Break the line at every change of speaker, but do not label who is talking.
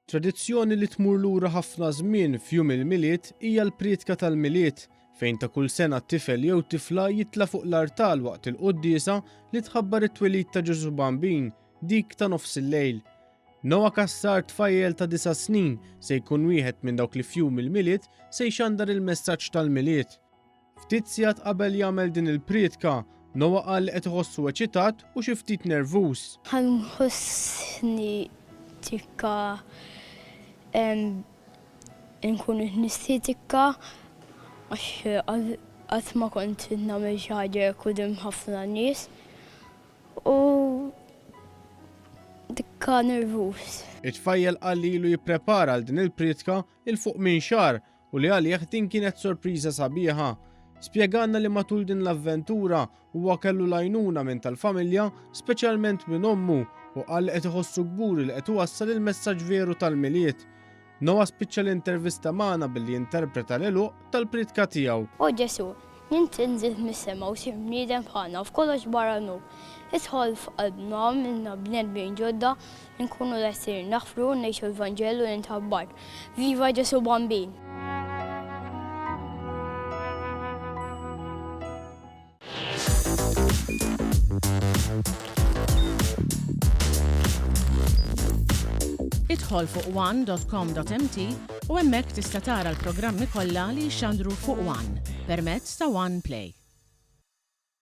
Tradizzjoni li tmur lura ħafna żmien f'jum il-Milied hija l-prietka tal-Milied, fejn ta' kull sena tifel jew tifla jitla' fuq l-artal waqt il-quddiesa li tħabbar it-twelid ta' Ġesù Bambin, dik ta' nofsillejl. Noah Cassar tfajjel ta' disa' snin se jkun wieħed minn dawk li f'jum il-Milied se jxandar il-messaġġ tal-Milied. Ftit sigħat qabel jagħmel din il-prietka, Noah qal li qed iħossu eċitat u xi ftit nervuż.
Ħa nħossni tikka nkun qed nistħi tikka għax qatt ma kont nagħmel xi ħaġa hekk quddiem ħafna nies u tikka nervuż.
It-tfajjel qal li ilu jipprepara għal din il-prietka 'il fuq minn xahar u li għalih din kienet sorpriża sabiħa. Spjegalna li matul din l-avventura huwa kellu l-għajnuna minn tal-familja, speċjalment minn ommu, u qal li qed iħossu kburi li qed iwassal il-messaġġ veru tal-Milied. Noah spiċċa l-intervista magħna billi interpreta l-għeluq tal-prietka tiegħu.
O Ġesù, Int inżilt mis-sema u sirt bniedem bħalna u f'kollox barra dnub. Idħol f'qalbna u agħmilna bnedmin ġodda li nkunu lesti li naħfru u ngħixu l-Vanġelu li int ħabbart. Viva Ġesù Bambin!
Idħol fuq one.com.mt u hemmhekk tista' tara l-programmi kollha li jixxandru fuq One permezz ta' One Play.